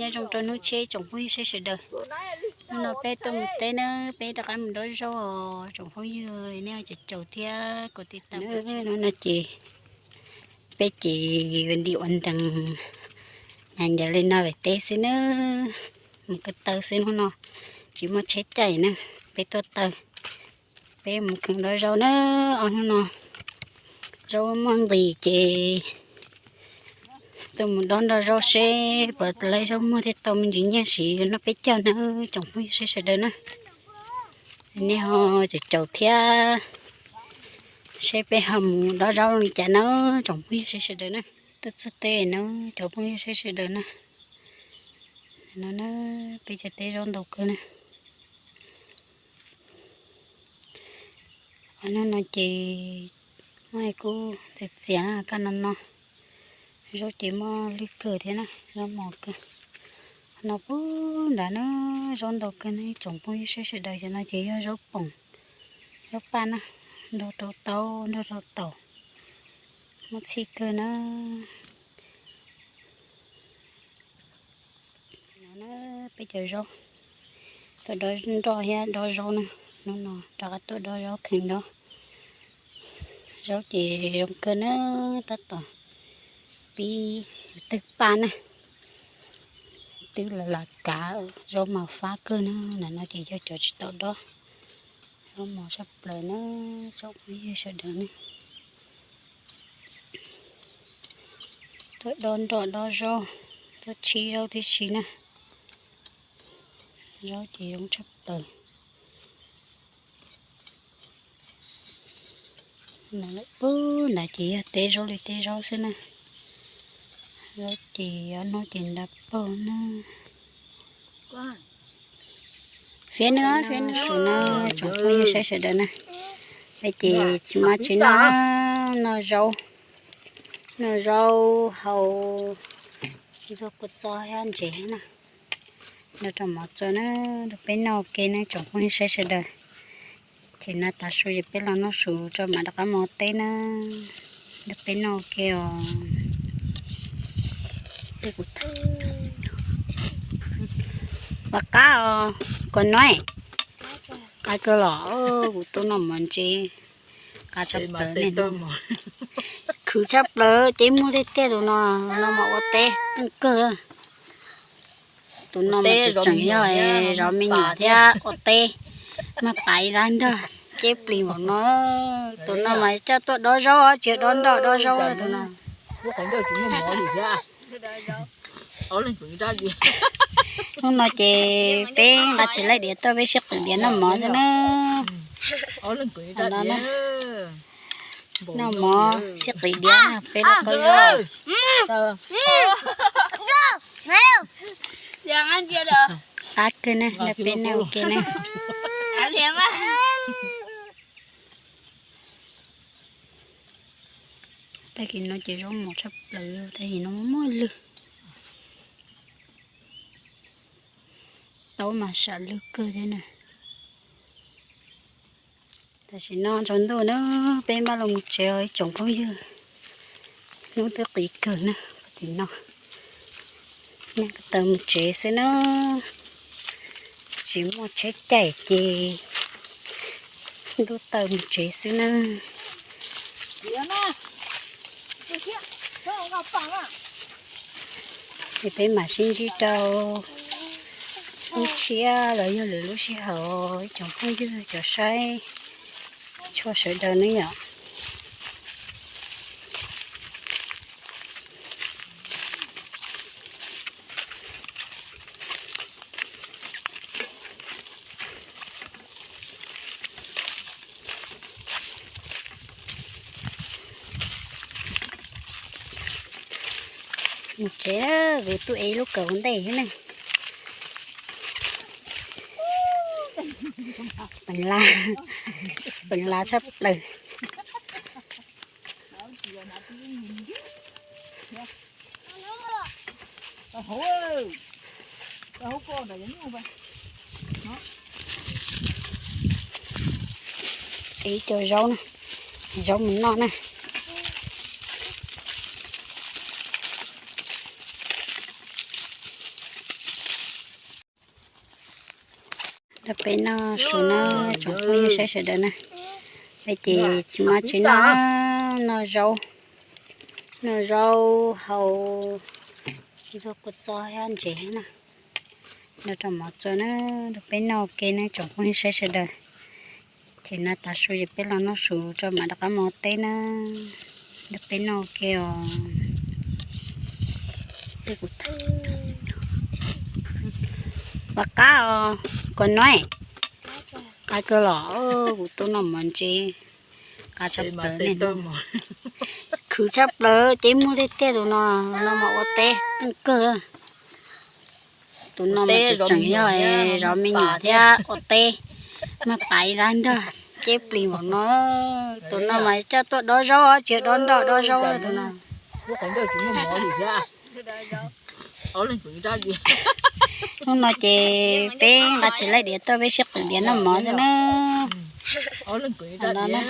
Nyob zoo rau hnub tshiab tsoom phooj ywg sawv daws. Hnub no peb tuaj mus teb na, peb rov qab mus dob zaub os tsoom phooj ywg, nej cov caum thiab kuv tiv tam. Hnub no ces peb ces ntim ua ntees, nyav ncaws li no ve teb xwb na, mus ko taw xwb hnub no, tsis muaj tsheb caij na, peb tuaj taw. Peb mus kheev dob zaub na, ob hnub no zaub muaj nqis ces tuaj mus dob nroj zaub seb puas tau zaub muag thiaj tau me ntsis nyiaj siv noj peb caug na tsoom phooj ywg sawv daws na. Nej ho caum caum thiab seb peb ho mus dob zaub li cas na tsoom phooj ywg sawv daws na. Tuaj txog teb na tsoom phooj ywg sawv daws na. No na, peb cov teb zaub ntau kawg na. Ob hnub no ces muaj kuj txias txias kaj no no, zaub ces muaj lwg kawg thiab na, zaub mos kawg. No pub nrad na, zaub ntau kawg na ib tsoom phooj ywg sawv daws, cov no ces yog zaub poom, zaub paj na, nrog rau taub nrog rau taum, muaj txhij kawg na. No na, peb cov zaub, tuaj dob nroj thiab dob zaub na, hnub no rov qab tuaj dob zaub kheev dob. Zaub ces zoo kawg na, tab tom pib twg paj na, twb lam lam kav, zaub mos fab kawg na, ntawm no ces yog cov tsis tau dob, zaub mos tshaj plaws na, tsoom phooj ywg sawv daws na. Tuaj dob nroj dob zaub, tuaj tshib zaub tib si na, zaub ces zoo tshaj plaws. Pub nrad ces yog teb zaub li teb zaub xwb na, zaub ces ob hnub ces nrad paug na. Fiab na, fiab na, su na, tsoom phooj ywg saib sawv daws na, peb ces tsis maj tsis noj, noj zaub, noj zaub hau, ntxuag kua txob thiab ntsev na, nrog rau mov txua na, nrog peb noj ua ke na tsoom phooj ywg saib sawv daws. Ces no tav su ces peb los noj su tso mam rov qab mus teb na, nrog peb noj ua ke os. Pab qab os, kua nuav, qab kawg los, kuv tuaj noj mov ntse, qab tshaj plaws ne, khwv tshaj plaws, ces muag tiag tiag tus no, no mas ua teb kawg. Tus no mas tseem yog zov me nyuam thiab ua teb, maj pais ib lab nrog ceb plis npaum no. Tus no mas coj tuaj dob zaub, tsis dob nroj dob zaub tus no. Hnub no ces peb nqa tsis laij diav tuaj, peb sib qwm diav noj mov xwb na. Noj mov sib qwm diav, peb laj koj zaub. Qab kawg na, peb noj ua ke na. Tag kis no ces zaub mos tshaj plaws, tag kis no muaj lwg. Taub mas sam lwg kawg thiab na. Tam sim no tsaus ntuj na, peb maj los mus tsev os ib tsoom phooj ywg. Hnub twb qis kawg na, tim no nag ko taw mus tsev xwb na. Tsis muaj tsheb caij ces ntuj taw mus tsev xwb na. Ces peb mam sib ntsib rau hnub tshiab los yog lwm lub sij hawm ib tsoom phooj ywg cov saib tshua sawv daws ne yom. Mus tsev, kuv tuaj ev lub kawm ua ntej xwb ne. Peev la, peev la tshaj plaws. Ib co zaub na, zaub mus noj na. Nrog peb noj su na, tsoom phooj ywg saib sawv daws na. Peb ces tsis maj tsis noj, noj zaub, noj zaub hau ntxuag kua txob thiab ntsev na. Nrog rau mov txua na, nrog peb noj ua ke na tsoom phooj ywg saib sawv daws. Ces no tav su ces peb los noj su tso mam rov qab mus ua teb na. Nrog peb noj ua ke os. Ua qab os, kua nuav, qab kawg los, kuv tuaj noj mov ntse, qab tshaj plaws ne. Khwv tshaj plaws ces muaj tiag tiag tus no, no mas ua teb qeej kawg. Tus no mas tseem tseem yog zov me nyuam thiab ua teb, mas pais ib lab nrog ceb plis npaum no. Tus no mas coj tuaj dob zaub, tsis yog dob nroj dob zaub tus no. Hnub no ces peb nqa tsis laij diav tuaj, peb sib qwm diav noj mov xwb na.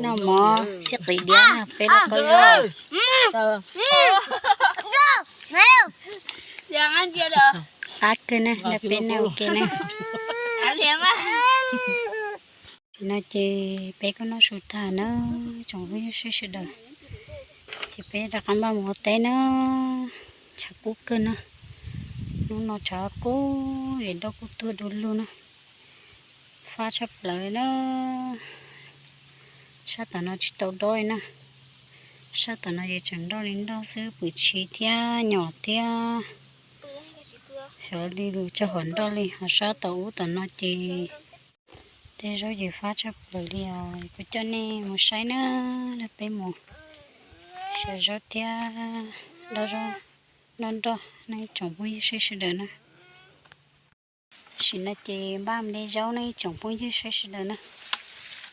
Noj mov sib qwm diav, peb lub qab zaub. Qab kawg na, nrog peb noj ua ke na. Tam no ces peb kuj noj su tag na, tsoom phooj ywg sawv daws. Ces peb rov qab npaj mus ua teb na, tshav kub kawg na. Hnub no tshav kub, es nroj kuj tuag du lug na. Fab tshaj plaws na. Sab tom no tsis tau dob li na. Sab tom no ces tseem nroj li nroj xwb, pwm tshis thiab nyom thiab. Xyov li lus tsaug hom nroj li, ho sab tom ub tom no ces tej zaub ces fab tshaj plaws li os. Kuv coj nej mus saib na, nrog peb mus xyuas zaub thiab dob zaub, dob nroj na tsoom phooj ywg sawv daws na. Tam sim no ces npaj mus de zaub na ib tsoom phooj ywg sawv daws na.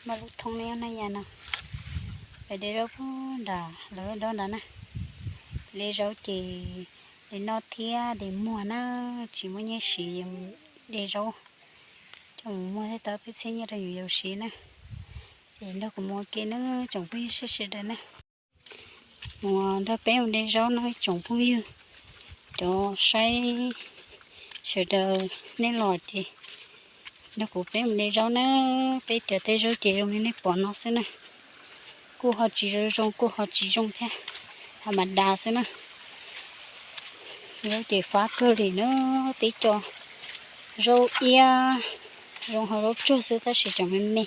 Npaj lub thoob neb na ya no, peb de zaub puag nram lawv dob nrad na. De zaub ces de noj thiab de muag na, tsis muaj nyiaj siv de zaub, coj mus muag thiaj tau peb txhiab nyiaj rau yus yaus siv na. Ces nrog kuv mus ua ke na tsoom phooj ywg sawv daws na. Mus nrog peb mus de zaub no ib tsoom phooj ywg, cov saib sawv daws nej los ces nrog kuv peb mus de zaub na. Peb cov tej zaub ces zoo li nej pom no xwb na, kuj ho tsis zoo zoo kuj ho tsis zoo thiab, ho mas das xwb na. Zaub ces fab kawg li na, tib co zaub iab zoo ho zaub tsuag xwb tab sis tseem me me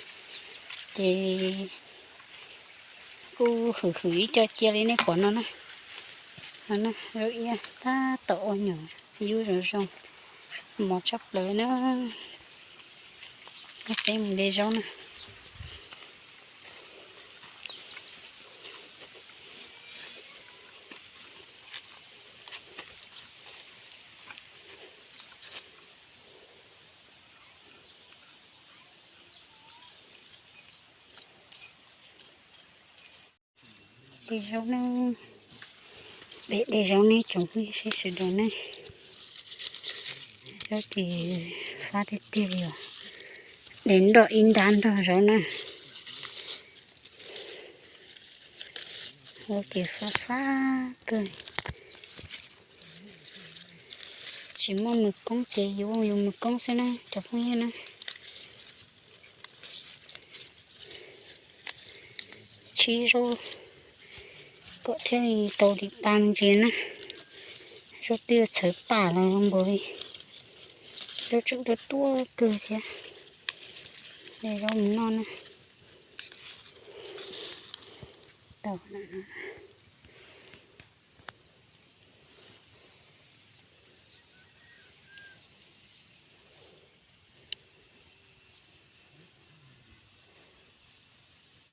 ces kuj hwm hwm ib co cia li nej pom no na. Zaub iab tab tom ua nyuam yub zoo zoo, mos tshaj plaws na. Peb mus de zaub na. De zaub ne, peb de zaub ne tsoom phooj ywg sawv daws ne. Zaub ces fab tiag tiag li os. De nroj ib nrab nrog zaub na. Zaub ces fab fab kawg. Tsis muaj mws koob ces yus ua yus mws koob xwb na cov phooj ywg na. Tshib zaub kom thiaj li tau li pa me ntsis na. Zaub twb txhawv pam los zoo nkaus li zaub tseem tuaj tuaj kawg thiab. De zaub mus noj na. Tau no.